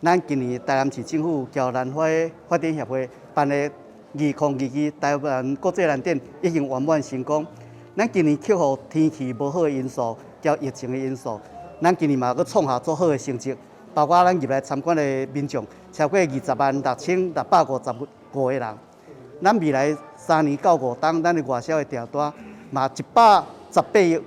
咱今年台南市政府佮蘭花發展協會辦的2022台灣國際蘭展已經圓滿成功。咱今年克服天氣無好的因素，佮疫情的因素，咱今年嘛閣創下足好的成績。包括咱入來參觀的民眾超過206,655個人。咱未來3年到5冬，咱的外銷的訂單嘛118億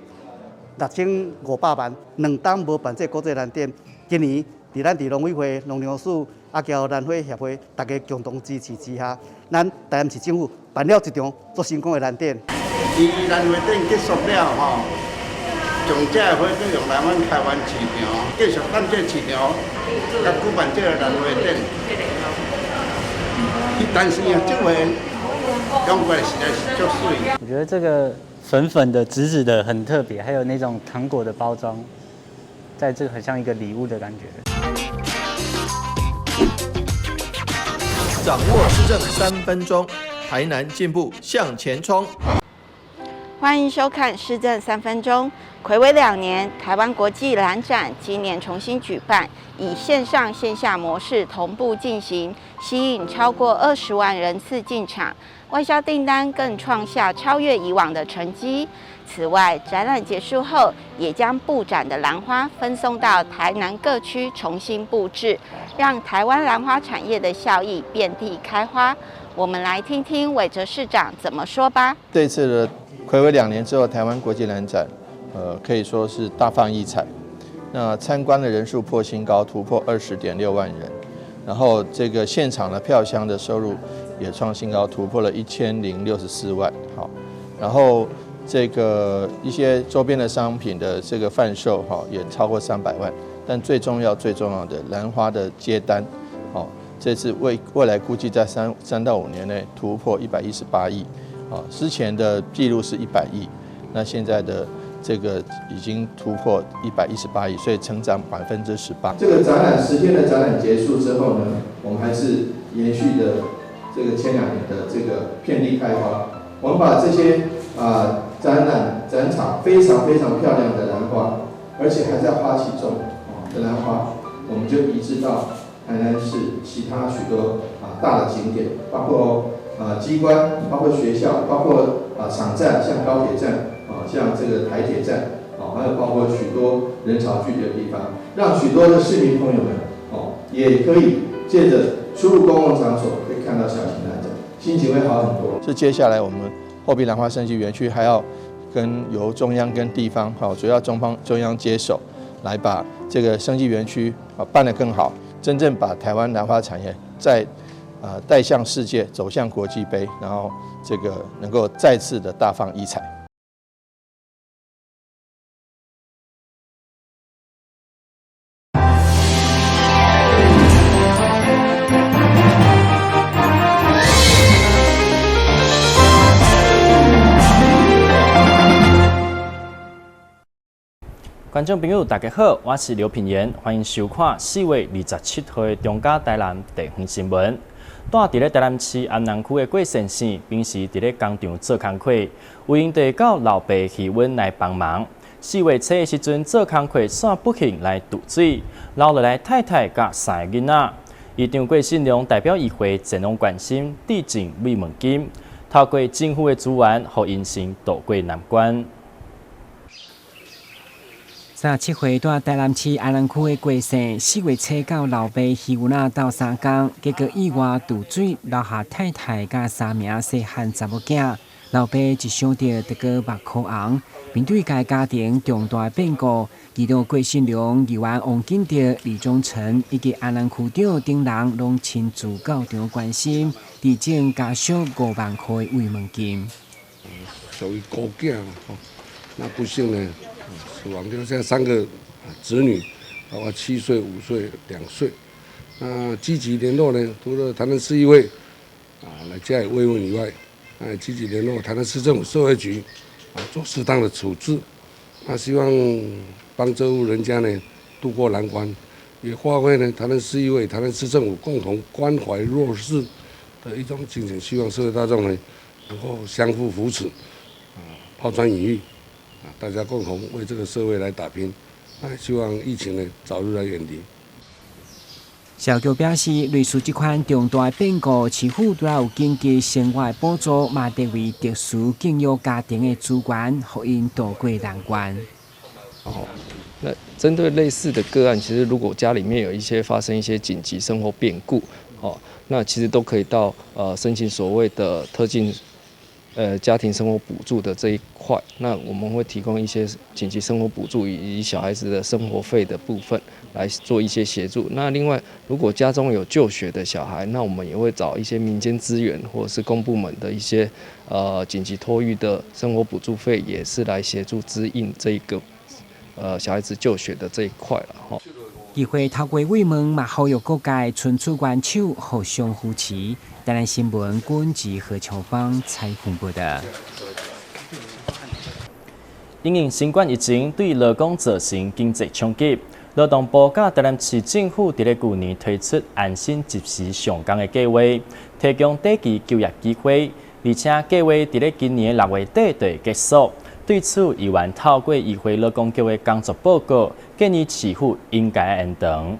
6500萬。兩冬無辦這個國際蘭展，今年佇咱佇農委會、農糧署啊，佮蘭花協會大家共同支持之下，咱台南市政府辦了一場足成功的蘭展。伊蘭花展結束了吼，將這個花閣用來阮台灣市場，繼續咱這市場來舉辦這個蘭花展。但是啊，這回用過來實在是足媠。我覺得這個粉粉的、紫紫的很特別，還有那種糖果的包裝，在這個很像一個禮物的感覺。掌握施政3分鐘，台南進步向前衝。歡迎收看《施政三分鐘》。睽違2年，台灣國際蘭展今年重新舉辦，以線上線下模式同步進行，吸引超過20萬人次進場，外銷訂單更創下超越以往的成績。此外，展覽結束後，也將布展的蘭花分送到台南各區重新佈置，讓台灣蘭花產業的效益遍地開花。我們來聽聽韋哲市長怎麼說吧。這次的睽違2年之後，台灣國際蘭展，可以說是大放異彩。那參觀的人數破新高，突破20.6萬人。然後這個現場的票箱的收入也創新高，突破了1064萬。好，然後這個一些周邊的商品的這個販售，哈，也超過300萬。但最重要、最重要的蘭花的接單，好，這次未來估計在3到5年內突破118億。啊，之前的記錄是100億，那現在的這個已經突破118億，所以成長18%。這個展覽10天的展覽結束之後呢，我們還是延續的這個前2年的這個遍地開花。我們把這些啊展覽展場非常非常漂亮的蘭花，而且還在花期中的蘭花，我們就移植到台南市其他許多啊大的景點，包括啊機關，包括學校，包括啊場站，像高鐵站啊，像這個台鐵站啊，還有包括許多人潮聚集的地方，讓許多的市民朋友們哦，也可以借着出入公共場所，可以看到小型蘭展，心情會好很多。是接下來我們後壁蘭花生技園區還要跟由中央跟地方，好，主要中方中央接手，來把這個生技園區啊辦得更好，真正把台灣蘭花產業再帶向世界，走向國際盃，然後這個能夠再次的大放異彩。觀眾朋友，大家好，我是劉品言，歡迎收看4月27號的中嘉台南地方新聞。住佇咧台南市安南區的郭先生，平時佇咧工廠做工課，有閒就會到老爸魚塭來幫忙。4月初的時陣做工課，煞不幸來墜水，留落來太太佮三个囡仔。議長郭信良代表議會前往關心，致贈慰問金，透過政府的資源，予𪜶先渡過難關。37歲住台南市安南區的郭姓，4月初到老爸魚塭仔鬥相共，結果意外墜水，留下太太佮三名細漢查某囝。老爸一想著就閣目眶紅。面對該家庭重大變故，議長郭信良、議員王金德、李忠誠以及安南區長等人攏親自到場關心，致贈家屬5萬塊慰問金。屬於孤囝吼，那不幸呢，死亡就現在三個子女，包括7歲、5歲、2歲。那積極聯絡呢，除了台南市議會啊來加以慰問以外，那也積極聯絡台南市政府社會局啊，做適當的處置。那希望幫這戶人家呢渡過難關，也發揮呢台南市議會、台南市政府共同關懷弱勢的一種精神，希望社會大眾呢能夠相互扶持，啊，拋磚引玉。大家共同為這個社會來打拼，那希望疫情呢早日來遠離。社局表示，類似這款重大變故，市府除了有緊急生活的補助，嘛列為特殊境遇家庭的資源，予𪜶渡過難關。哦，那針對類似的個案，其實如果家裡面有一些發生一些緊急生活變故，哦，那其實都可以到申請所謂的特進家庭生活補助的這一塊，那我們會提供一些緊急生活補助以及小孩子的生活費的部分來做一些協助。那另外，如果家中有就學的小孩，那我們也會找一些民間資源或者是公部門的一些緊急托育的生活補助費，也是來協助支應這一個小孩子就學的這一塊啦。吼。議會透過慰問嘛，呼籲各界伸出援手，互相扶持。台南新聞軍籍何秋芳採訪報道。因應新冠疫情對勞工造成經濟衝擊，勞動部佮台南市政府佇咧舊年推出安心及時上工的計劃，提供短期就業機會，而且計劃佇咧今年6月底就會結束。對此，議員透過議會勞工局的工作報告，建議市府應該延長。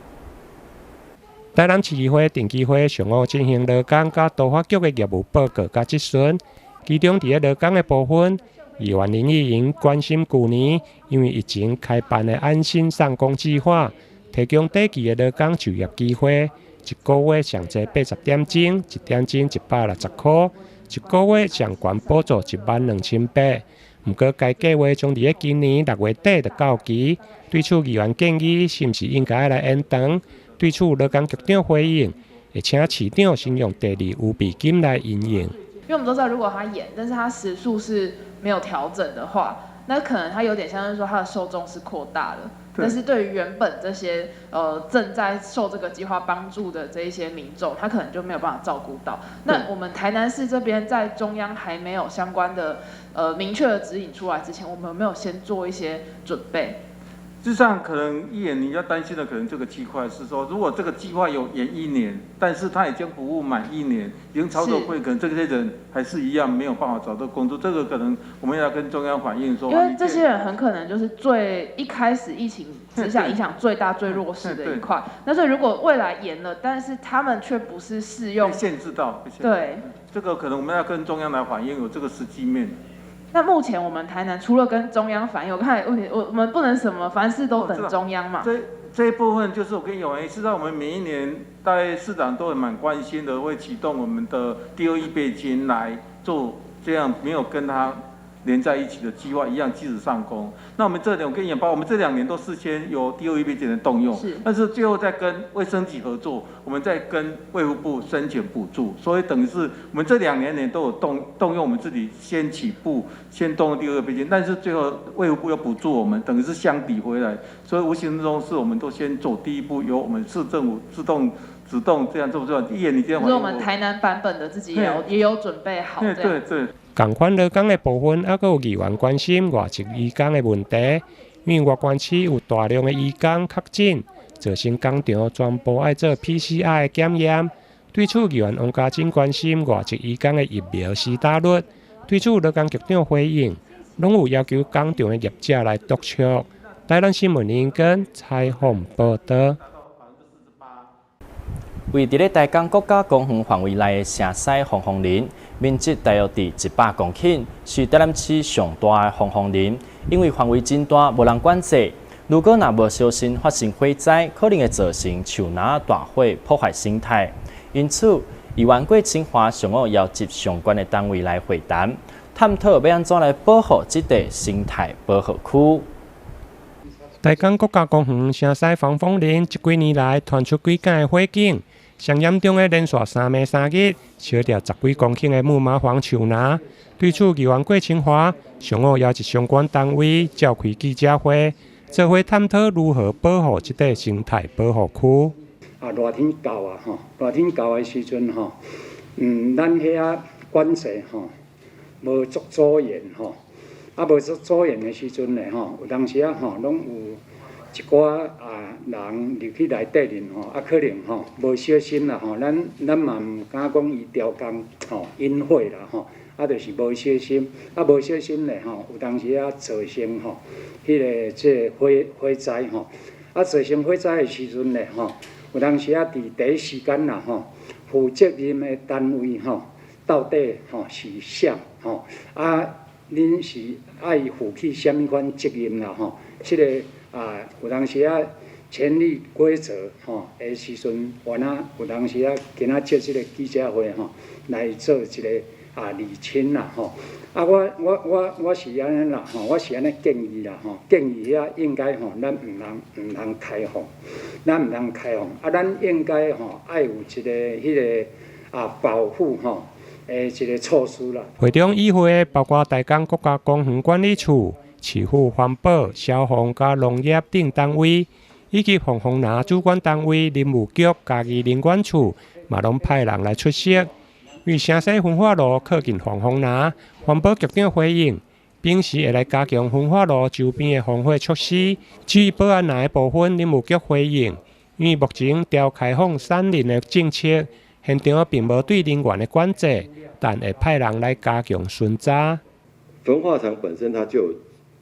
台南市議會定期會上午進行勞工佮都發局的業務報告佮質詢，其中佇咧勞工的部分，議員林義瑩關心舊年因為疫情開辦的安心上工計劃，提供短期的勞工就業機會，一個月上濟80點鐘，一點鐘160箍，一個月上懸補助1萬2800。毋過，該計劃將佇咧今年6月底就到期。對此，議員建議是毋是應該來延長？對此，勞工局長回應，會請市長先用第二預備金來因應。因為我們都知道，如果他延，但是他時數是沒有調整的話，那可能他有點像是說他的受眾是擴大了，但是對於原本這些正在受這個計劃幫助的這一些民眾，他可能就沒有辦法照顧到。那我們台南市這邊在中央還沒有相關的明確的指引出來之前，我們有沒有先做一些準備？事實上，可能議員你要擔心的可能這個區塊是說，如果這個計劃有延一年，但是他已經服務滿一年，已經超過會，可能這些人還是一樣沒有辦法找到工作。這個可能我們要跟中央反映說，因為這些人很可能就是最一開始疫情之下影響最大、最弱勢的一塊。那所以如果未來延了，但是他們卻不是適用，限制到，對，這個可能我們要跟中央來反映有這個實際面。那目前我們台南除了跟中央反映，我看問題，我們不能什麼凡事都等中央嘛。這一部分就是我跟有關，事實上我們每一年大概市長都會蠻關心的，會啟動我們的第二預備金來做這樣沒有跟他連在一起的計劃一樣，即時上工。那我們這兩我跟你講，包括我們這兩年都事先由第二預備金的動用，但是最後再跟衛生局合作，我們再跟衛福部申請補助，所以等於是我們這2年都有動用我們自己先起步，先動用第二預備金，但是最後衛福部又補助我們，等於是相抵回來，所以無形之中是我們都先走第一步，由我們市政府自動主動這樣做做。議員，你這樣。是我們台南版本的自己也有準備好。對對對。仝款勞工的部分，猶閣有議員關心外籍移工的問題，因為外縣市有大量的移工確診，造成工廠全部愛做 PCR 的檢驗。對此，議員王家珍關心外籍移工的疫苗施打率。對此，勞工局長回應，攏有要求工廠的業者來督促。台南新聞林根採訪報道。位佇咧台江國家公園範圍內的城西防風林，面積大約佇100公頃，是台南市上大的防風林。因為範圍真大，無人管制，如果若無小心發生火災，可能會造成樹林大火，破壞生態。因此，議員郭清華上午邀集相關的單位來會談，探討欲按怎來保護這塊生態保護區。台江國家公園城西防風林這幾年來傳出幾件的火警，上嚴重的連續3暝3日燒掉10幾公頃的木麻黃樹林。對此，議員郭清華上午邀集相關單位召開記者會，做伙探討如何保護這塊生態保護區。啊，熱天到啊，吼，熱天到的時陣吼，咱遐管制吼，無足周嚴吼。啊，無足周嚴的時陣咧吼，有當時啊吼，攏有一寡啊人入去內底面吼，啊可能吼無小心啦吼，咱嘛毋敢講伊刁工吼引火啦吼，啊就是無小心，啊無小心咧吼，有當時啊造成吼，彼個這火災吼，啊造成火災的時陣咧吼，有當時啊，佇第一時間啦吼，負責任的單位吼，到底吼是啥吼？啊，恁是愛負起啥物款責任啦吼？這个啊，有當時啊，權力規則吼的時陣，我那有當時啊，今仔借這个記者會吼，來做一个啊釐清啦吼。啊，我我我我是按呢啦吼，我是按呢建議啦吼，建議遐應該吼，咱毋通毋通開放，咱毋通開放，啊，咱應該吼愛有一个彼个啊保護吼的一个措施啦。會中與會包括台江國家公園管理處、市府環保、消防佮農業等單位，以及防風林主管單位林務局、嘉義林管處，嘛攏派人來出席。因為城西焚化爐靠近防風林，環保局長回應，表示會來加強焚化爐周邊的防火措施。至於保安林的部分，林務局回應，因為目前調開放山林的政策，現場並無對人員的管制，但會派人來加強巡查。焚化廠本身它就有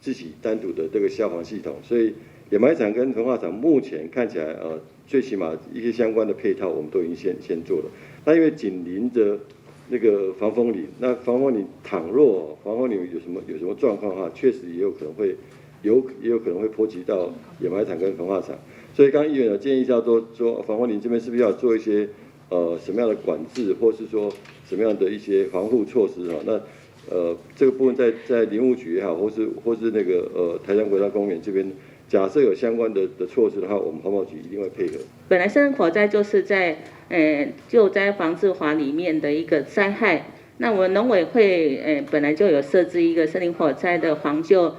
自己單獨的這個消防系統，所以掩埋場跟焚化廠目前看起來，最起碼一些相關的配套，我們都已經先做了。那因為緊鄰着那個防風林，那防風林倘若防風林有什麼狀況的話，確實也有可能會波及到掩埋場跟焚化廠。所以剛剛議員有建議叫做說，防風林這邊是不是要做一些什麼樣的管制，或是說什麼樣的一些防護措施啊？那這個部分在林務局也好，或是那個台江國家公園這邊，假設有相關的措施的話，我們環保局一定會配合。本來森林火災就是在救災防治法裡面的一個災害，那我們農委會本來就有設置一個森林火災的防救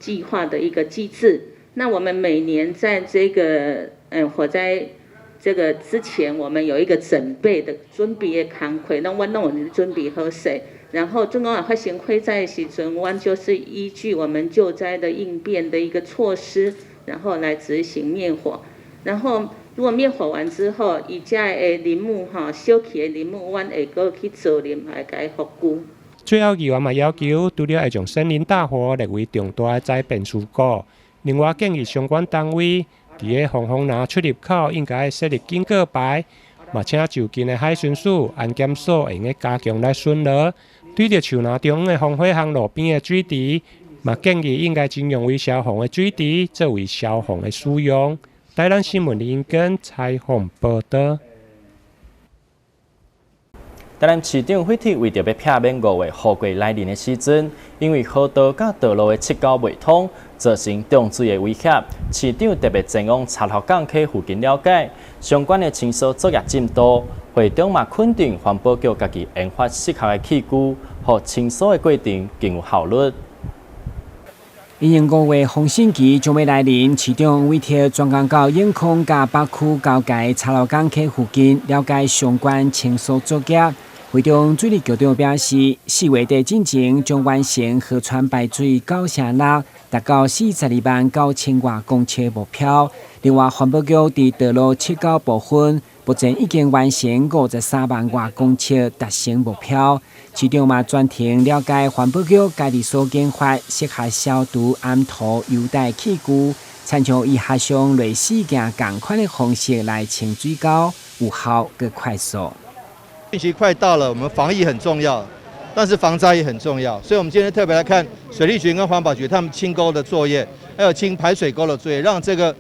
計劃的一個機制。那我們每年在這個火災這個之前，我們有一個準備的準備的工課，攏阮攏有準備好勢。然後，總共發生火災的時陣，阮就是依據我們救災的應變的一個措施，然後來執行滅火。然後，如果滅火完之後，伊遮的林木吼，燒去的林木，阮會閣去造林來共伊復舊。最後，議員嘛要求，除了會將森林大火列為重大的災變事故，另外建議相關單位佇个防風林出入口應該設立警告牌，嘛請就近的海巡署、安檢所會用得加強來巡邏。對著樹林中的防火巷路邊的水池，嘛建議應該徵用為消防的水池作為消防的使用。台南新聞林根採訪報導。台南市長惠特為著欲避免5月雨季來臨的時陣，因為河道佮道路的切溝袂通，造成漲水的威脅。市長特別前往賊仔港溪附近了解相關的清掃作業進度。會中嘛肯定環保局家己研發適合的器具，予清掃的過程更有效率。因應5月洪汛期將欲來臨，市長委託專工到永康佮北區交界賊仔港溪附近了解相關清掃作業。會中水利局長表示，4月底進前將完成河川排水9成6，達到42萬9千外公尺目標。另外，環保局佇道路切溝部分，目前已經完成53萬外公尺，達成目標。市長嘛專程了解環保局家己所研發適合消毒岩塗優待器具，親像醫學上內視鏡仝款的方式來清水溝，有效閣快速。汛期快到了，我們防疫很重要，但是防災也很重要，所以我們今天特別來看水利局跟環保局他們清溝的作業，還有清排水溝的作業，讓這個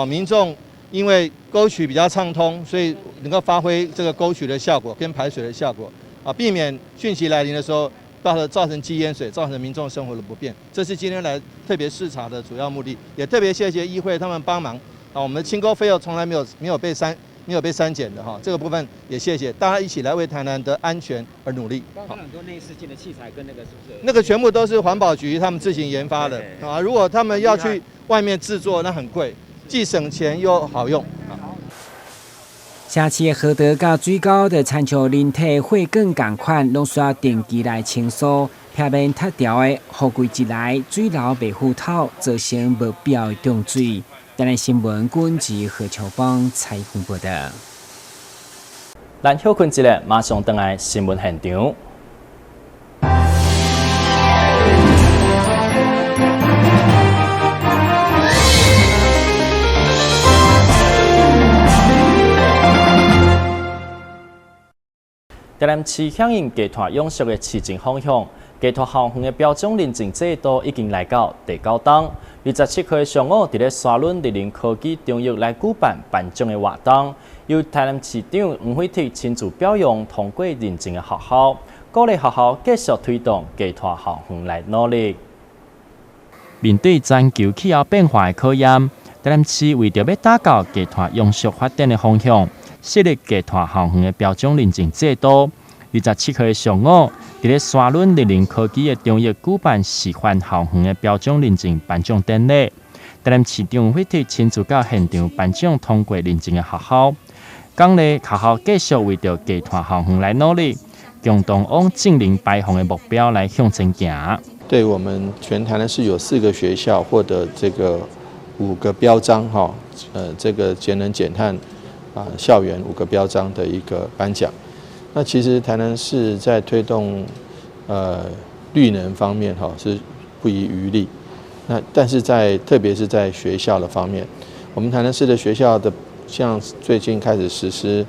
民眾因為溝渠比較暢通，所以能夠發揮這個溝渠的效果跟排水的效果，啊，避免汛期來臨的時候造成積淹水，造成民眾生活的不便。這是今天來特別視察的主要目的，也特別謝謝議會他們幫忙，啊，我們的清溝費用從來沒有被刪減的哈，這個部分也謝謝大家一起來為台南的安全而努力。剛剛很多內視鏡的器材跟那個是不是？那個全部都是環保局他們自行研發的啊，如果他們要去外面製作，那很貴，既省錢又好用。城市的河道佮水溝，就親像人體血管仝款，攏需要定期來清掃，避免塌掉的雨季一來，水流袂赴透，造成無必要的漲水。台南新聞軍記何秋芳採訪報導。咱歇睏一下，馬上轉來新聞現場。台南市響應低碳永續的市政方向，低碳校園的標準認證制度已經來到第九冬。27號上午，佇咧沙崙立人科技中學來舉辦頒獎的活動，由台南市長黃偉哲親自表揚通過認證的學校，鼓勵學校繼續推動低碳校園來努力。面對全球氣候變化的考驗，台南市為著欲打造低碳永續發展的方向，設立低碳校園的標準認證制度。27號上午，佇咧沙崙立人科技的中學舉辦示範校園的標準認證頒獎典禮。台南市長黃偉哲親自到現場頒獎通過認證的學校，獎勵學校繼續為著低碳校園來努力，共同往淨零排放的目標來向前行。對我們全台南市有4個學校獲得這個五個標章，哈，這個節能減碳啊校園五個標章的一個頒獎。那其實台南市在推動綠能方面，哈是不遺餘力。那但是在特別是在學校的方面，我們台南市的學校的像最近開始實施，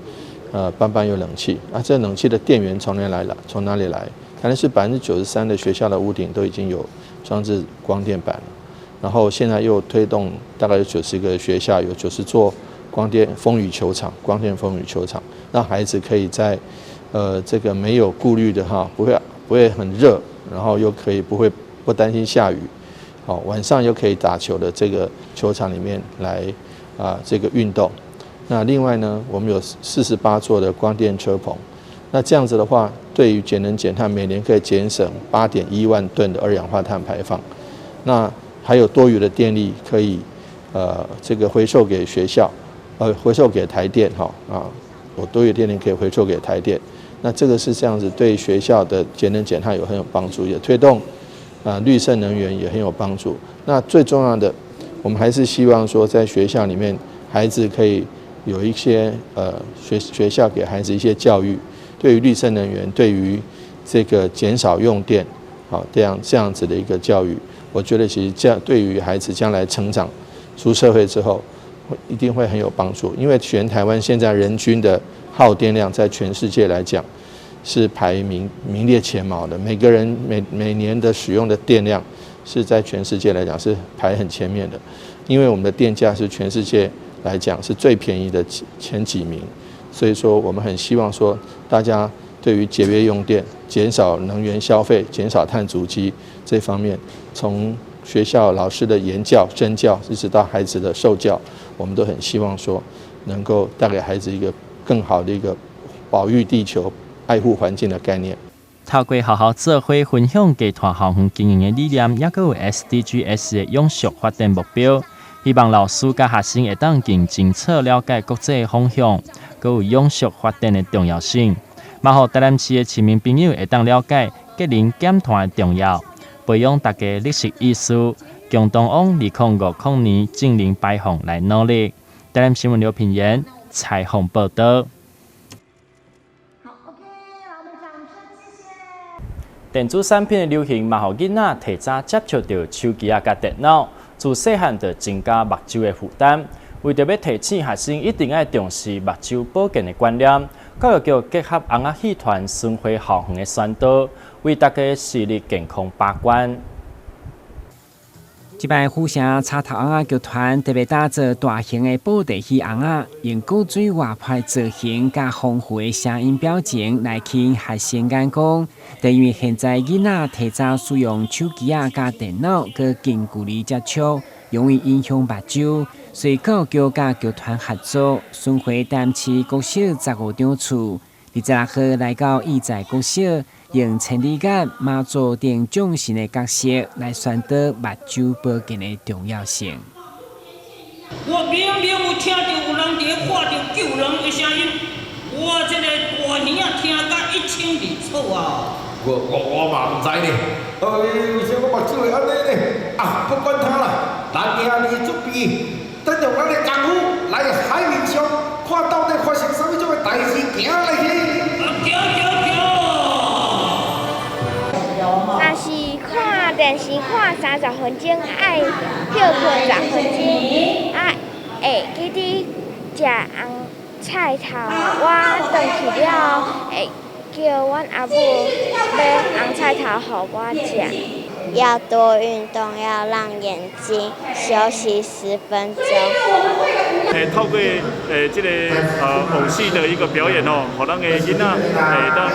班班有冷氣啊，這冷氣的電源從哪來了？從哪裡來？台南市93%的學校的屋頂都已經有裝置光電板了，然後現在又推動大概有90個學校有90座光電風雨球場，光電風雨球場，讓孩子可以在這個沒有顧慮的哈，不會很熱，然後又可以不會不擔心下雨，好晚上又可以打球的這個球場裡面來啊這個運動。那另外呢，我們有48座的光電車棚，那這樣子的話，對於節能減碳，每年可以節省8.1萬噸的二氧化碳排放。那還有多餘的電力可以這個回售給學校，回售給台電哈啊，有多餘電力可以回售給台電。那這個是這樣子，對學校的節能減碳有很有幫助，也推動啊綠色能源也很有幫助。那最重要的，我們還是希望說，在學校裡面，孩子可以有一些學校給孩子一些教育，對於綠色能源，對於這個減少用電，好這樣子的一個教育，我覺得其實這樣對於孩子將來成長出社會之後，一定會很有幫助。因為全台灣現在人均的耗電量在全世界來講是排名名列前茅的，每個人每每年的使用的電量是在全世界來講是排很前面的，因為我們的電價是全世界來講是最便宜的前幾名，所以說我們很希望說大家對於節約用電、減少能源消費、減少碳足跡這方面，從學校老師的言教、身教，一直到孩子的受教，我們都很希望說能夠帶給孩子一個更好的一個保育地球、愛護環境的概念。透過學校做伙分享低碳校園經營的理念，抑閣有 SDGs 的永續發展目標，希望老師佮學生會當更清楚了解國際的方向，閣有永續發展的重要性，嘛予台南市的市民朋友會當了解節能減碳的重要，培養大家綠色意識，共同往2050年淨零排放來努力。台南新聞劉品言採訪報道。好，OK，來我們掌聲，謝謝。電子產品的流行，嘛予囡仔提早接觸著手機仔佮電腦，自細漢就增加目睭的負擔。為著欲提醒學生一定愛重視目睭保健的觀念，教育局結合尪仔戲團巡迴校園的宣導，為大家視力健康把關。這擺府城插頭尪仔劇團特別打造大型的布袋戲尪仔，用古錐活潑造型佮豐富的聲音表情來吸引學生眼光。但因為現在囡仔提早使用手機仔佮電腦，閣近距離接觸，容易影響目睭，所以教育局佮劇團合作，巡迴台南市國小15場次，26號來到義載國小。用千里眼、媽祖等眾神的角色來宣導目睭保健的重要性。我明明有聽著有人佇咧喊著救人的聲音，我這個大耳仔聽甲一清二楚啊！我嘛毋知呢，哎，為啥我目睭會按呢呢？啊，不管他啦，咱今仔日準備，等用咱的功夫來海面上看到底發生啥物種的代誌，行來去。行行行！若是看電視看30分鐘，愛歇睏十分鐘，啊，會記得食紅菜頭。我轉去了後，會叫阮阿母買紅菜頭予我食。要多運動，要讓眼睛休息10分鐘。透過這個偶戲的一個表演哦，予咱的囡仔當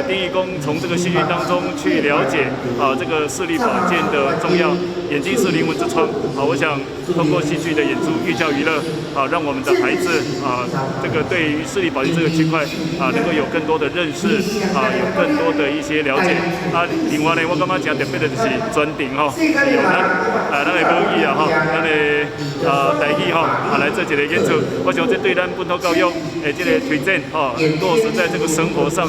等於講從這個戲劇當中去了解啊這個視力保健的重要，眼睛是靈魂之窗啊！我想通過戲劇的演出，寓教於樂啊，讓我們的孩子啊，這個對於視力保健這個區塊啊，能夠有更多的認識啊，有更多的一些了解啊。另外呢，我感覺誠特別的就是專程吼，用咱的母語啊吼，咱的台語吼啊來做一個演出，我想這對咱本土教育的這個推展吼，落實在這個生活上。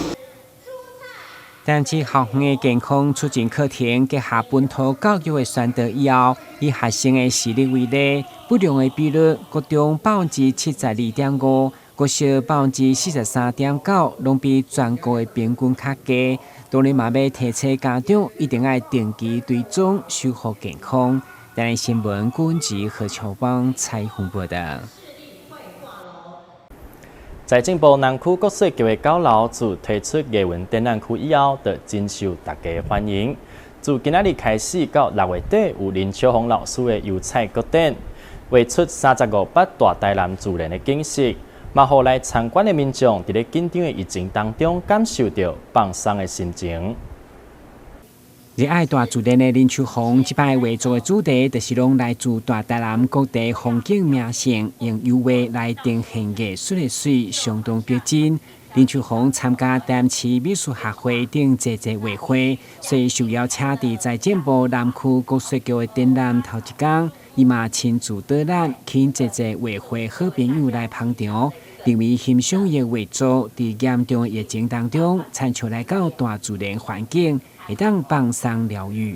台南市校園的健康促進課程結合本土教育的宣導以後，以學生的視力為例，不良的比率國中72.5%，國小43.9%，攏比全國的平均較低。當然嘛，欲提醒家長一定愛定期追蹤，守護健康。台南新聞軍籍何秋邦採訪報道。財政部南區國稅局的九樓自推出藝文展覽區以後，就真受大家歡迎。自今仔日開始到6月底，有林秋紅老師的油彩個展，畫出35幅大台南自然的景色，嘛予來參觀的民眾佇咧緊張的疫情當中，感受著放鬆的心情。熱愛大自然的林秋紅，這擺畫作的主題，就是攏來自大台南各地風景名勝，用油畫來呈現藝術的媠，相當逼真。林秋紅參加台南市美術學會等濟濟畫會，所以受邀請佇財政部南區國稅局的展覽頭一工，伊嘛親自導覽，請濟濟畫會好朋友來捧場，認為欣賞伊的畫作，佇嚴重的疫情當中，親像來到大自然環境，會當放鬆療癒。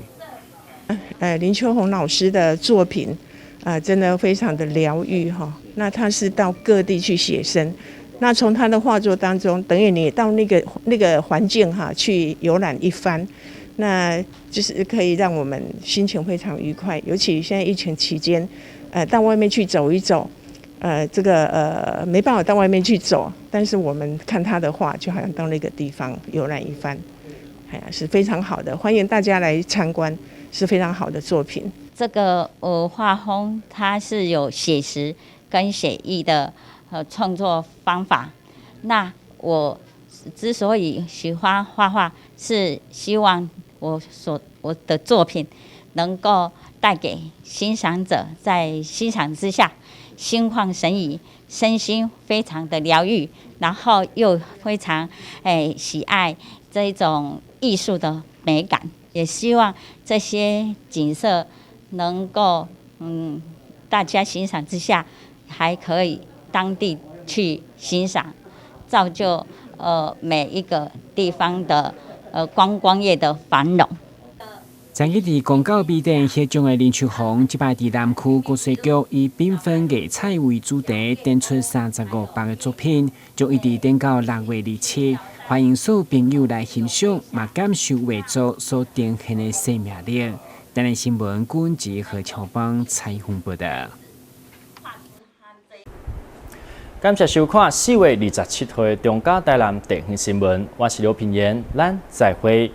林秋紅老師的作品，啊，真的非常的療癒哈。那他是到各地去寫生，那從他的畫作當中，等於你到那個環境哈去遊覽一番，那就是可以讓我們心情非常愉快。尤其現在疫情期間，到外面去走一走，這個沒辦法到外面去走，但是我們看他的畫，就好像到那個地方遊覽一番。哎呀，是非常好的，歡迎大家來參觀，是非常好的作品。這個畫風，它是有寫實跟寫意的創作方法。那我之所以喜歡畫畫，是希望我的作品能夠帶給欣賞者，在欣賞之下心曠神怡，身心非常的療癒，然後又非常喜愛這一種藝術的美感，也希望這些景色能夠大家欣賞之下，還可以當地去欣賞，造就每一個地方的觀光業的繁榮。曾經佇廣告美展獲獎的林秋紅，這擺佇南區國稅局以繽紛藝彩為主題，展出35幅的作品，將一直展到6月27，歡迎所有朋友來欣賞，嘛感受畫作所呈現的生命力。台南新聞軍籍何秋芳採訪報道。感謝收看4月27號的中嘉台南地方新聞，我是劉品言，咱再會。